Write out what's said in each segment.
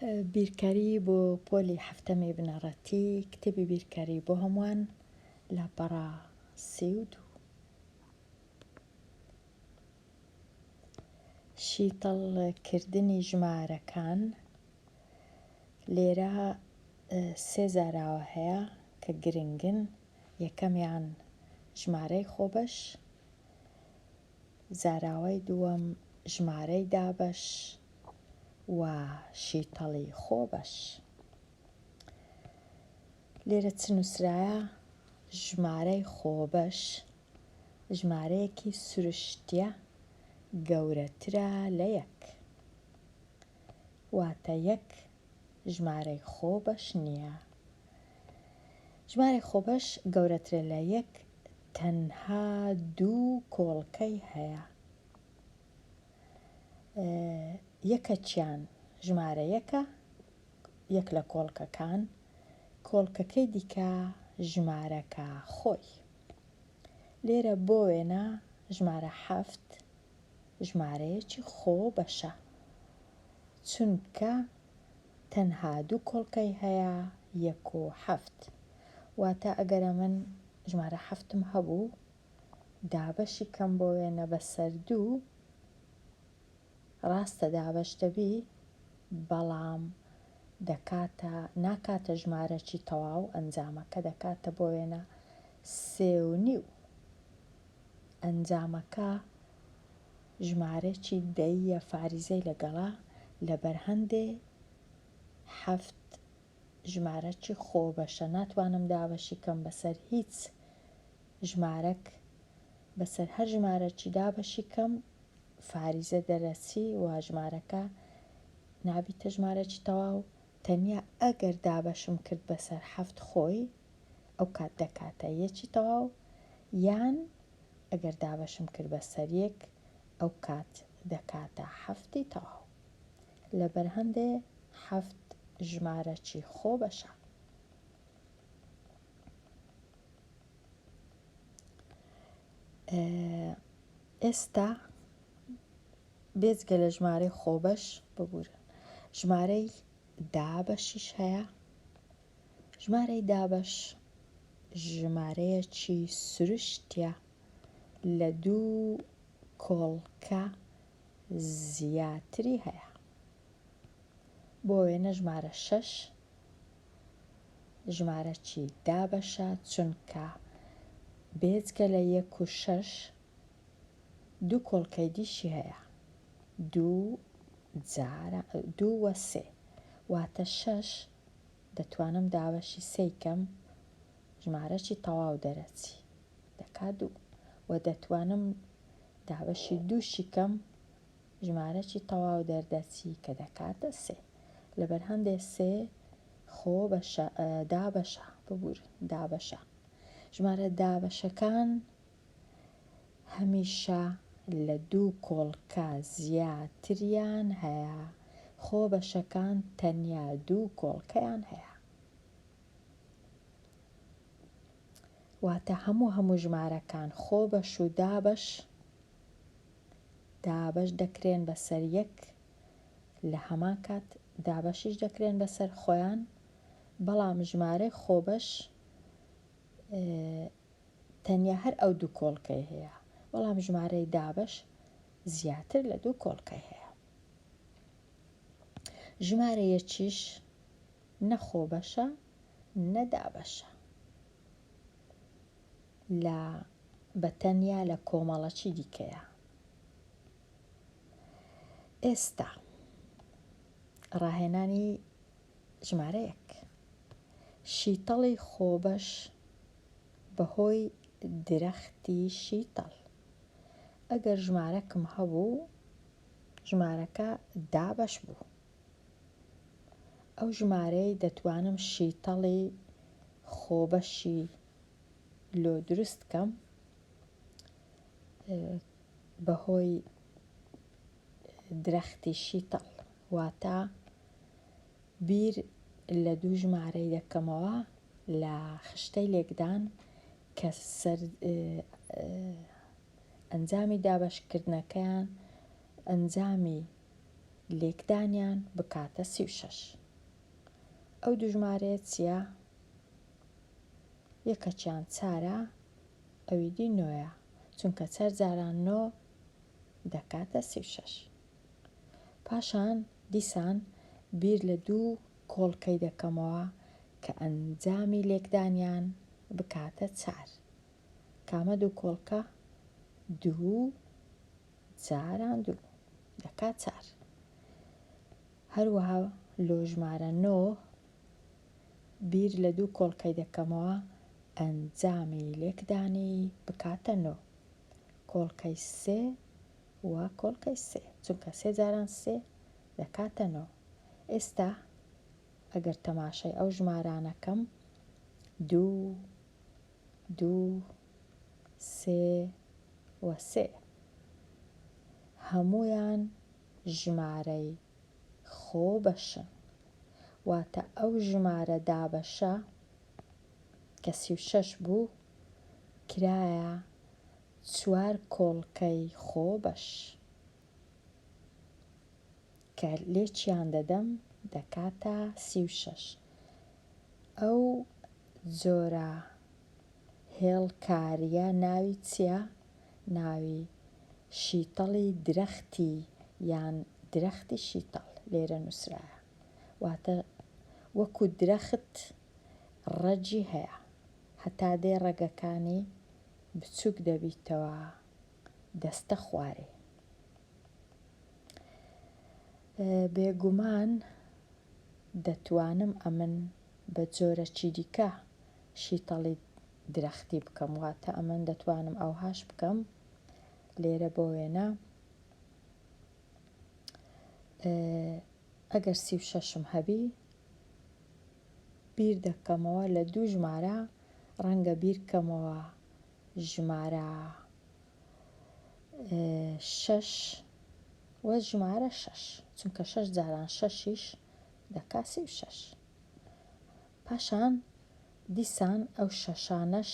بیرکاری بۆ پۆلی حەفتەمی بنەڕەتی، کتێبی بیرکاری بۆ هەمووان، لاپەڕە 32. شیتەڵکردنی ژمارەکان، لێرە سێ زاراوە هەیە کە گرنگن، یەکەمیان ژمارەی خۆبەش، زاراوەی دووەم ژمارەی دابەش و شیتەڵی خۆبەش. لێرە چ نووسرایە؟ ژمارەی خۆبەش ژمارەیەکی سروشتیە گەورەترە لە یەک. واتە یەک ژمارەی خۆبەش نییە. ژمارەی خۆبەش گەورەترە لە یەک تەنها دوو کۆڵکەی هەیە. یەکەکیان ژمارە یەکە، یەک لە کۆڵکەکان، کۆڵکەکەی دیکە ژمارەکە خۆی. لێرە بۆ وێنە ژمارە حەفت ژمارەیەکی خۆبەشە، چونکە تەنها دوو کۆڵکەی هەیە یەک و حەفت. واتە ئەگەر ئەمن ژمارە حەفتم هەبوو دابەشی کەم بۆ وێنە بەسەر دوو، ڕاستە دابەش دەبی بەڵام دەکاتە ناکاتە ژمارەکی تەواو ئەنجامەکە دەکاتە بۆ وێنە سێ و نیو ئەنجامەکە ژمارەکی دەییە فاریزەی لەگەڵە لەبەر هەندێ حەفت ژمارەکی خۆبەشە ناتوانم دابەشی کەم بەسەر هیچ ژمارەک بەسەر هەر ژمارەکی دابەشی کەم فاریزە دەرەچی و ژمارەکە نابیتە ژمارەکی تەواو تەنیا ئەگەر دابەشم کرد بەسەر حەفت خۆی ئەو کات دەکاتە یەکی تەواو یان ئەگەر دابەشم کرد بەسەر یەک ئەو کات دەکاتە حەفتی تەواو لەبەر هەندێ حەفت ژمارەکی خۆ بەشە. ئێستا بێجگە لە ژمارەی خۆبەش ببورن ژمارەی دابەشیش هەیە ژمارەی دابەش ژمارەیەکی سروشتیە لە دوو کۆڵکە زیاتری هەیە بۆ وێنە ژمارە شەش ژمارەکی دابەشە چونکە بێجگە لە یەک و شەش دوو کۆڵکەی دیشی هەیە دوو جارە دوو وە سێ واتە شەش دەتوانم دابەشی سێی کەم ژمارەکی تەواو دەرەچی دەکا دوو وە دەتوانم دابەشی دووشی کەم ژمارەکی تەواو دەردەچی کە دەکاتە سێ لەبەر هەندێ سێ خۆ بەشە دابەشە ببورن دابەشە ژمارە دابەشەکان هەمیشە لە دوو کۆڵکە زیاتریان هەیە خۆ بەشەکان تەنیا دوو کۆڵکەیان هەیە واتە هەموو هەموو ژمارەکان خۆ بەش و دابەش دابەش دەکرێن بەسەر یەک لە هەمان کات دابەشیش دەکرێن بەسەر خۆیان بەڵام ژمارەی خۆبەش تەنیا هەر ئەو دوو کۆڵکەی هەیە بەڵام ژمارەی دابەش زیاتر لە دوو کۆڵکەی هەیە ژمارە یەکیش نە خۆبەشە نە دابەشە لە بە تەنیا لە کۆمەڵەکی دیکەیە. ئێستا ڕاهێنانی ژمارە یەک شیتەڵی خۆبەش بەهۆی درەختی شیتەڵ ئەگەر ژمارەکم هەبوو ژمارەکە دابەش بوو ئەو ژمارەی دەتوانم شیتەڵی خۆبەشی لۆ دروست کەم بەهۆی درەختی شیتەڵ واتە بیر لە دوو ژمارەی دەکەمەوە لە خشتەی لێکدان کە سەر ئەنجامی دابەشکردنەکەیان ئەنجامی. لێکدانیان بکاتە 36. ئەو دوو ژمارەیە چییە؟ یەکەکیان چارە ئەوی دی نۆیە چونکە چار جاران نۆ دەکاتە 36. پاشان دیسان بیر لە دوو کۆڵکەی دەکەمەوە کە ئەنجامی لێکدانیان بکاتە چار. کامە دوو کۆڵکە؟ دوو جاران دوو دەکات چار. هەروەها لۆ ژمارە نۆ بیر لە دوو کۆڵکەی دەکەمەوە ئەنجامی لێکدانی بکاتە نۆ. کۆڵکەی سێ و کۆڵکەی سێ چونکە سێ جاران سێ دەکاتە نۆ. ئێستا ئەگەر تەماشای ئەو ژمارانە کەم دوو دوو سێ و سێ هەموویان ژمارەی خۆبەشن واتە ئەو ژمارە دابەشە کە 36 بوو کرایە چوار کۆڵکەی خۆبەش کە لێکیان دەدەم دەکاتە 36. ئەو جۆرە هێڵکارییە ناوی چییە؟ ناوی شیتەڵی درەختی یان درەختی شیتەڵ لێرە نووسرایە. واتە وەکو درەخت ڕەگی هەیە. هەتا دێ ڕەگەکانی بچووک دەبیتەوە دەستە خوارێ. بێگومان دەتوانم ئەمن بە جۆرەکی دیکە شیتەڵی درەختی بکەم واتە ئەمن دەتوانم ئەوهاش بکەم لێرە بۆ وێنە ئەگەر 36م هەبی بیر دەکەمەوە لە دوو ژمارە ڕەنگە بیرکەمەوە ژمارە شەش و ژمارە شەش چونکە شەش جاران شەشیش دەکا 36. پاشان دیسان ئەو شەشانەش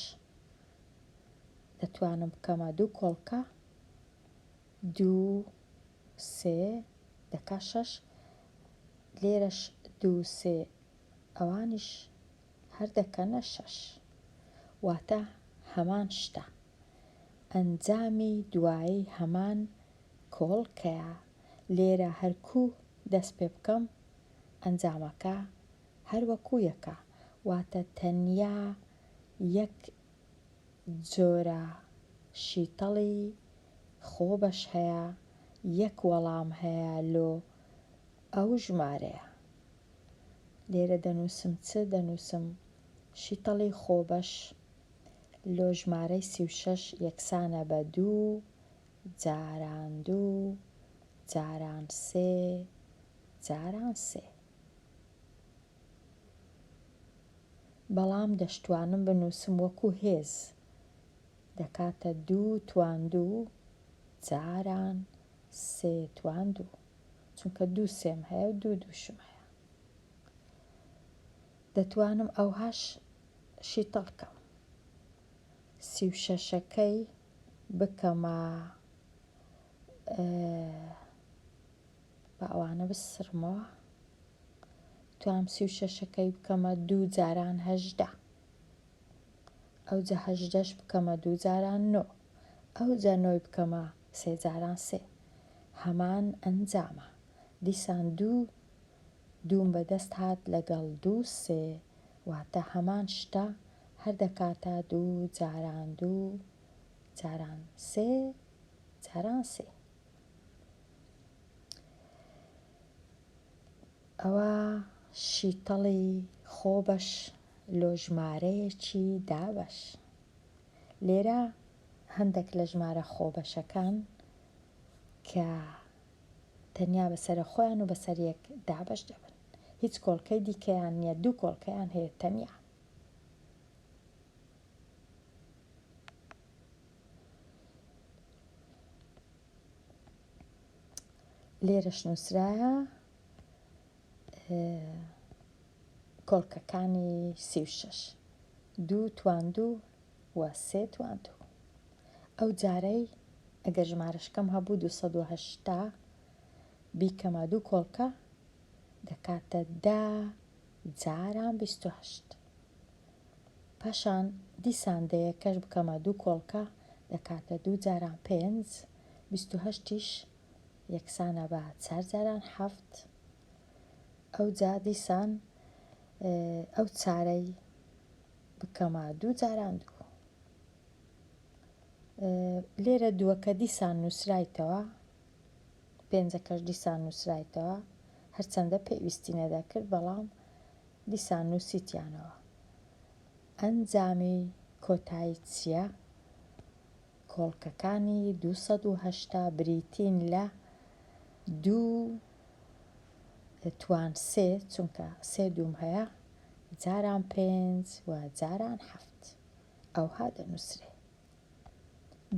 دەتوانم بکەمە دوو کۆڵکە دوو سێ دەکا شەش لێرەش دوو سێ ئەوانیش هەر دەکەنە شەش واتە هەمان شتە ئەنجامی دوایی هەمان کۆڵکەیە لێرە هەر کوو دەست پێ بکەم ئەنجامەکە هەر وەکوو یەکە واتە تەنیا یەک جۆرە شیتەڵی خۆبەش هەیە یەک وەڵام هەیە لۆ ئەو ژمارەیە. لێرە دەنووسم چ دەنووسم شیتەڵی خۆبەش لۆ ژمارەی 36 یەکسانە بە دوو جاران دوو جاران سێ جاران سێ. بەڵام دەشتوانم بنووسم وەکو هێز دەکاتە دوو توان دوو جاران سێ توان دوو چونکە دوو سێم هەیە و دوو دووشم هەیە. دەتوانم ئەوهاش شیتەڵ کەم 36ەکەی بکەمە با ئەوانە بسڕمەوە توام 36ەکەی بکەمە دوو جاران 18 ئەوجا هەژدەش بکەمە دوو جاران نۆ ئەوجا نۆی بکەمە سێ جاران سێ هەمان ئەنجامە دیسان دوو دووم بەدەست هات لەگەڵ دوو سێ واتە هەمان شتە هەر دەکاتە دوو جاران دوو جاران سێ جاران سێ. ئەوە شیتەڵی خۆبەش لۆ ژمارەیەکی دابەش. لێرە هەندێک لە ژمارە خۆبەشەکان کە تەنیا بەسەرە خۆیان و بەسەر یەک دابەش دەبن. هیچ کۆڵکەی دیکەیان نییە، دوو کۆڵکەیان هەیە تەنیا. لێرەش نووسرایە کۆڵکەکانی 36 دوو توان دوو و سێ توان دوو. ئەو جارەی ئەگەر ژمارەشکەم هەبوو 280. بیکەمە دوو کۆڵکە دەکاتە دە جاران 28. پاشان دیسان دەیەکەش بکەمە دوو کۆڵکە دەکاتە دوو جاران پێنج، 28یش یەکسانە بە چار جاران حەفت. ئەوجا دیسان ئەو چارەی بکەمە دوو جاران دوو. لێرە دووەکە دیسان نووسرایتەوە، پێنجەکەش دیسان نووسرایتەوە، هەرچەندە پێویستی نەدەکرد بەڵام دیسان نووسیتیانەوە. ئەنجامی کۆتایی چییە؟ کۆڵکەکانی 280 بریتین لە دوو توان سێ، چونکە سێ دووم هەیە، جاران پێنج و جاران حەفت. ئەوها دەنووسرێ.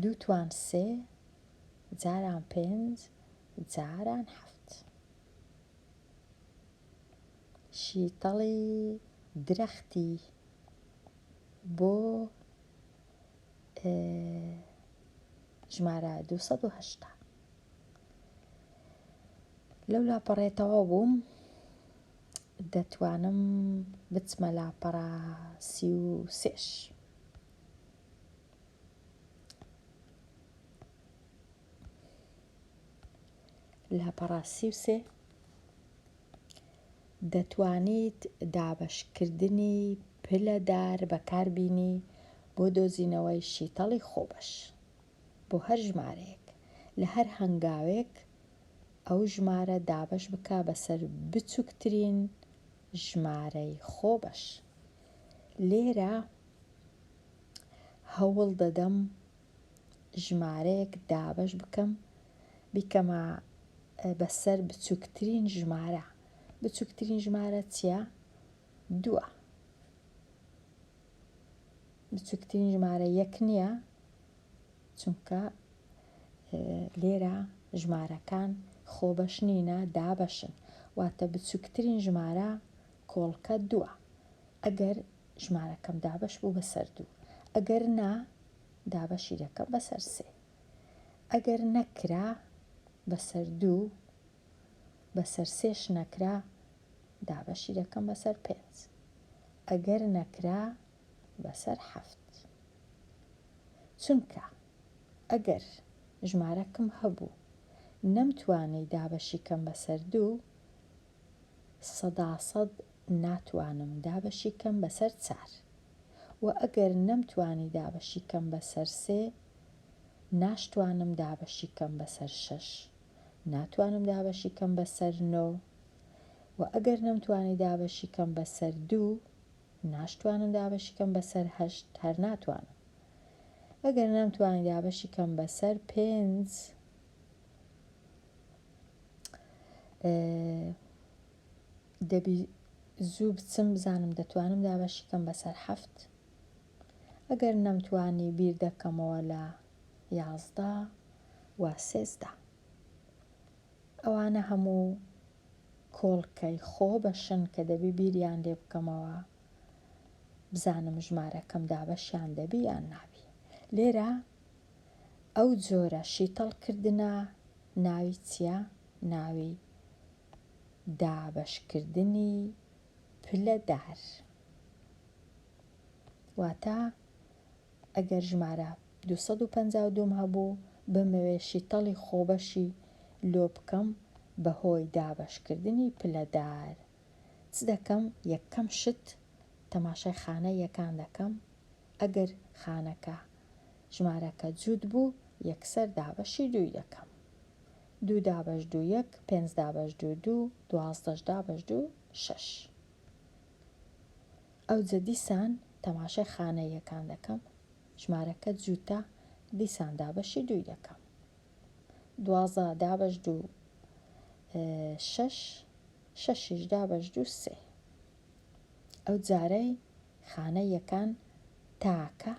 دوو توان سێ جاران پێنج جاران حەفت. شیتەڵی درەختی بۆ ژمارە 280. لەو لاپەڕەیە تەواو بووم دەتوانم بچمە لاپەڕە 33ش. لاپەڕە 33 دەتوانیت دابەشکردنی پلەدار بەکاربینی بۆ دۆزینەوەی شیتەڵی خۆبەش بۆ هەر ژمارەیەک لە هەر هەنگاوێک ئەو ژمارە دابەش بکە بەسەر بچوکترین ژمارەی خۆبەش. لێرە هەوڵ دەدەم ژمارەیەک دابەش بکەم بیکەمە بەسەر بچوکترین ژمارە. بچوکترین ژمارە چییە؟ دووە. بچوکترین ژمارە یەک نییە چونکە لێرە ژمارەکان خۆبەش نینە دابەشن واتە بچوکترین ژمارە کۆڵکە دووە ئەگەر ژمارەکەم دابەش بوو بەسەر دوو ئەگەر نا دابەشی دەکەم بەسەر سێ ئەگەر نەکرا بەسەر دوو بەسەر سێش نەکرا دابەشی دەکەم بەسەر پێنج ئەگەر نەکرا بەسەر حەفت چونکە ئەگەر ژمارەکم هەبوو نەمتوانی دابەشی کەم بەسەر دوو سەدا سەد ناتوانم دابەشی کەم بەسەر چار وە ئەگەر نەمتوانی دابەشی کەم بەسەر سێ ناشتوانم دابەشی کەم بەسەر شەش ناتوانم دابەشی کەم بەسەر نۆ وە ئەگەر نەمتوانی دابەشی کەم بەسەر دوو ناشتوانم دابەشی کەم بەسەر هەشت هەر ناتوانم ئەگەر نەمتوانی دابەشی کەم بەسەر پێنج دەبی زوو بچم بزانم دەتوانم دابەشی کەم بەسەر حەفت ئەگەر نەمتوانی بیر دەکەمەوە لە 11 و سێزدە ئەوانە هەموو کۆڵکەی خۆ بەشن کە دەبی بیریان لێ بکەمەوە بزانم ژمارەکەم دابەشیان دەبی یان نابی. لێرە ئەو جۆرە شیتەڵ کردنە ناوی چیە؟ ناوی دابەشکردنی پلەدار. واتە ئەگەر ژمارە 252 م هەبوو بمەوێ شیتەڵی خۆبەشی لۆ بکەم بەهۆی دابەشکردنی پلەدار چ دەکەم یەکەم شت تەماشای خانە یەکان دەکەم ئەگەر خانەکە ژمارەکە جووت بوو یەکسەر دابەشی دووی دەکەم دوو دابەش دوو یەک پێنج دابەش دوو دوو دوازدەش دابەش دوو شەش ئەوجە دیسان تەماشای خانە یەکان دەکەم ژمارەکە جووتە دیسان دابەشی دووی دەکەم 12 دابەش دوو شەش شەشیش دابەش دوو سێ ئەو جارەی خانە یەکان تاکە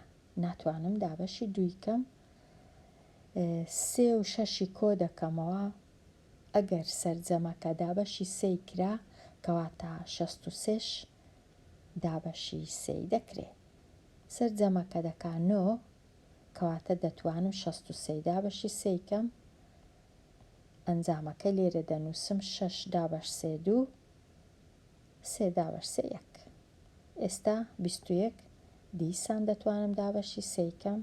ناتوانم دابەشی دووی کەم سێ و شەشی کۆ دەکەمەوە ئەگەر سەرجەمەکە دابەشی سێی کرا کەواتە 63ش دابەشی سێی دەکرێ سەرجەمەکە دەکا نۆ کەواتە دەتوانم 63 دابەشی سێی کەم. ئەنجامەکە لێرە دەنووسم شەش دابەش سێ دوو، سێ دابەش سێ یەک. ئێستا 21 دیسان دەتوانم دابەشی سێی کەم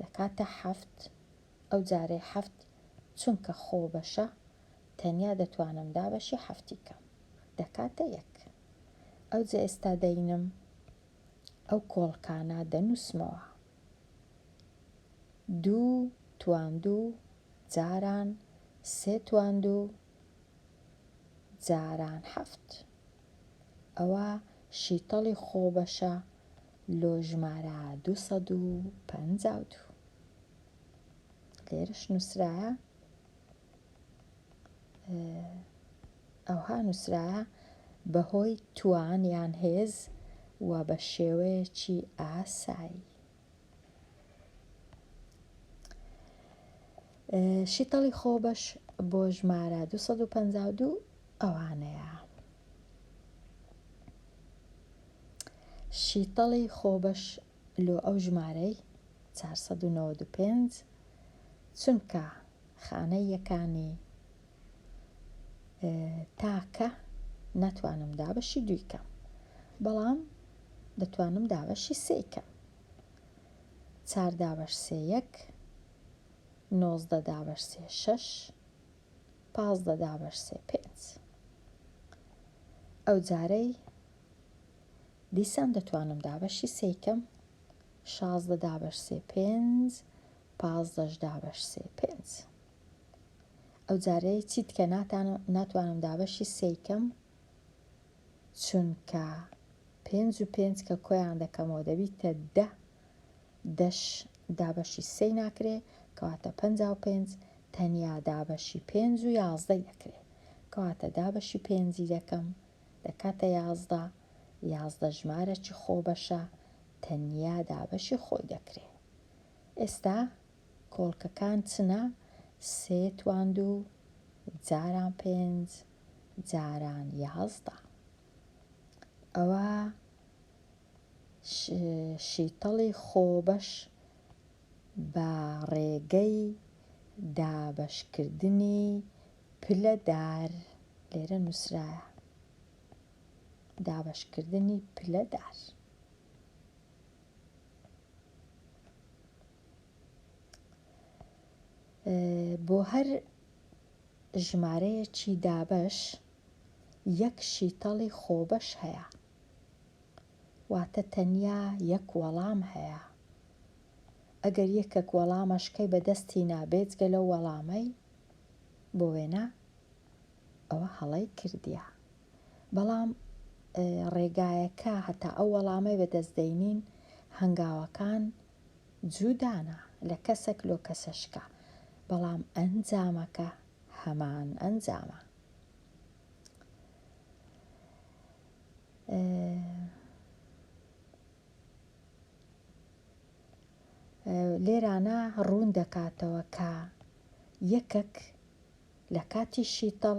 دەکاتە حەفت، ئەو جارەی حەفت چونکە خۆبەشە تەنیا دەتوانم دابەشی حەفتی کەم دەکاتە یەک. ئەوجە ئێستا دەینم ئەو کۆڵکانە دەنووسمەوە. دوو توان دوو جاران سێ توان دوو جاران حەفت. ئەوە شیتەڵی خۆبەشە لۆ ژمارە 252. لێرەش نووسرایە ئەوها نووسرایە بەهۆی توان یان هێز و بە شێوەیەکی ئاسایی. شیتەڵی خۆبەش بۆ ژمارە 252 ئەوانەیە. شیتەڵی خۆبەش لۆ ئەو ژمارەی 495 چونکە خانەی یەکانی تاکە ناتوانم دابەشی دووی کەم بەڵام دەتوانم دابەشی سێی کەم چار دابەش سێ یەک 19 دابەش سێ شەش 15 دابەش سێ پێنج ئەو جارەی دیسان دەتوانم دابەشی سێی کەم 16 دابەش سێ پێنج پازدەش دابەش سێ پێنج ئەو جارەی چیت کە ناتوانم دابەشی سێی کەم چونکە پێنج و پێنج کە کۆیان دەکەمەوە دەبیتە دە دەش دابەشی سێی ناکرێ کەواتە 55 تەنیا دابەشی پێنج و یازدەی دەکرێ کەواتە دابەشی پێنجی دەکەم دەکاتە یازدە یازدە ژمارەکی خۆبەشە تەنیا دابەشی خۆی دەکرێ ئێستا کۆڵکەکان چنە سێ توان دوو جاران پێنج جاران یازدە. ئەوە شیتەڵی خۆبەش بە ڕێگەی دابەشکردنی پلەدار لێرە نووسرایە دابەشکردنی پلەدار. بۆ هەر ژمارەیەکی دابەش یەک شیتەڵی خۆبەش هەیە واتە تەنیا یەک وەڵام هەیە ئەگەر یەکەک وەڵامەشکەی بەدەستی نا بێجگە لەو وەڵامەی بۆ وێنە ئەوە هەڵەی کردیە بەڵام ڕێگایەکە هەتا ئەو وەڵامەی بەدەست دەینین هەنگاوەکان جودانە لە کەسەک لۆ کەسەشکە بەڵام ئەنجامەکە هەمان ئەنجامە. لێرانە ڕوون دەکاتەوە کە یەکەک لە کاتی شیتەڵ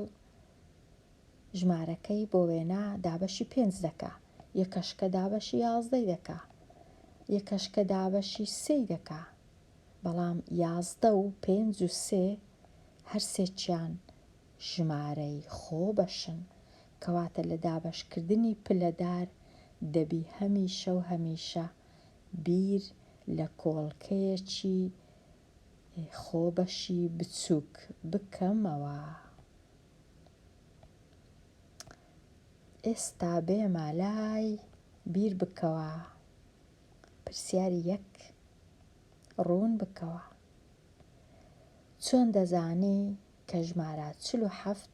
ژمارەکەی بۆ وێنە دابەشی پێنج دەکا، یەکەشکە دابەشی یازدەی دەکا، یەکەشکە دابەشی سێی دەکا، بەڵام یازدە و پێنج و سێ هەرسێکیان ژمارەی خۆبەشن، کەواتە لە دابەشکردنی پلەدار دەبی هەمیشە و هەمیشە بیر لە کۆڵکەیەکی خۆبەشی بچووک بکەمەوە. ئێستا بێمە لای بیر بکەوە. پرسیاری یەک ڕوون بکەوە. چۆن دەزانی کە ژمارە 47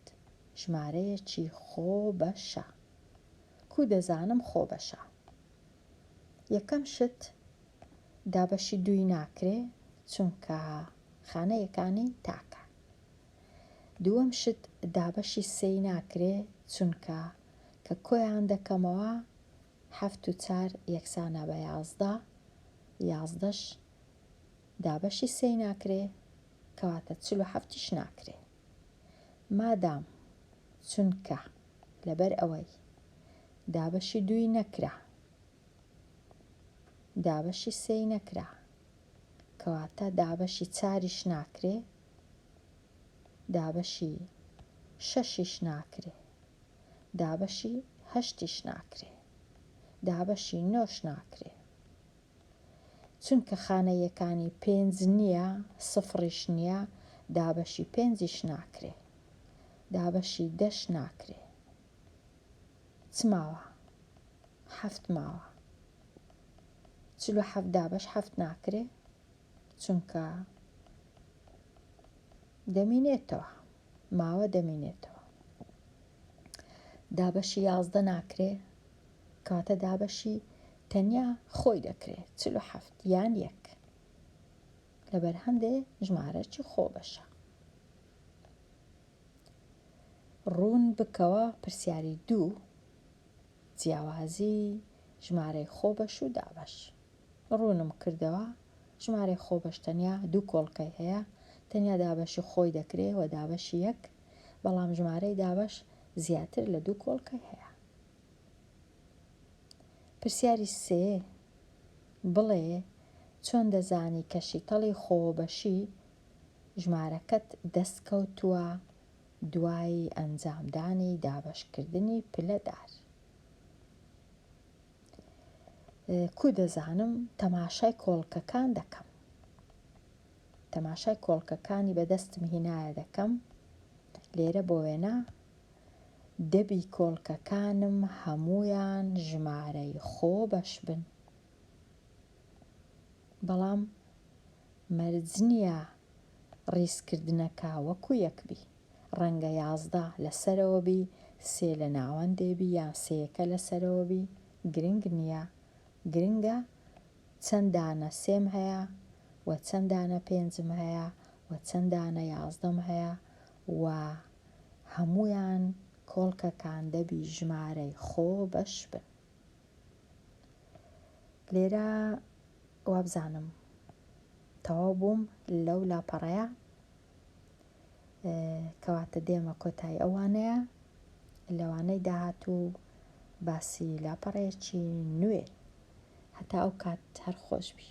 ژمارەیەکی خۆبەشە؟ کو دەزانم خۆبەشە؟ یەکەم شت دابەشی دووی ناکرێ چونکە خانە یەکانی تاکە. دووەم شت دابەشی سێی ناکرێ چونکە کە کۆیان دەکەمەوە حەفت و چار یەکسانە بە یازدە یازدەش دابەشی سێی ناکرێ کەواتە 47یش ناکرێ مادام چونکە لەبەر ئەوەی دابەشی دووی نەکرا دابەشی سێی نەکرا کەواتە دابەشی چاریش ناکرێ. دابەشی شەشیش ناکرێ. دابەشی هەشتیش ناکرێ. دابەشی نۆش ناکرێ. چونکە خانەیەکانی پێنج نییە، سفڕیش نییە، دابەشی پێنجیش ناکرێ. دابەشی دەش ناکرێ. چ ماوە؟ حەفت ماوە. 47 دابەش حەفت ناکرێ چونکە دەمینێتەوە ماوە دەمینێتەوە. دابەشی 11 ناکرێ کەواتە دابەشی تەنیا خۆی دەکرێ 47 یان یەک لەبەر هەندێ ژمارەکی خۆبەشە. ڕوون بکەوە پرسیاری دوو جیاوازی ژمارەی خۆبەش و دابەش. ڕوونم کردەوە ژمارەی خۆبەش تەنیا دوو کۆڵکەی هەیە تەنیا دابەشی خۆی دەکرێ و دابەشی یەک بەڵام ژمارەی دابەش زیاتر لە دوو کۆڵکەی هەیە. پرسیاری سێ بڵێ چۆن دەزانی کە شیتەڵی خۆبەشی ژمارەکەت دەست کەوتووە دوای ئەنجامدانی دابەشکردنی پلەدار؟ کو دەزانم تەماشای کۆڵکەکان دەکەم. تەماشای کۆڵکەکانی بەدەستم هینایە دەکەم لێرە بۆ وێنە دەبی کۆڵکەکانم هەموویان ژمارەی خۆ بەش بن بەڵام مەرج نییە ڕیزکردنەکە وەکو یەک بی ڕەنگە 11 لە سەرەوە بی سێ لە ناوەندێ بی یان سێیەکە لە سەرەوە بی گرنگ نییە گرنگە چەند دانە سێم هەیە و چەند دانە پێنجم هەیە و چەند دانە یازدەم هەیە و هەموویان کۆڵکەکان دەبی ژمارەی خۆ بەش بن. لێرە وابزانم تەواو بووم لەو لاپەڕەیە کەواتە دێمە کۆتایی ئەو وانەیە لە وانەی داهاتوو باسی لاپەڕەیەکی نوێ هەتا ئەو کات هەر خۆش بی.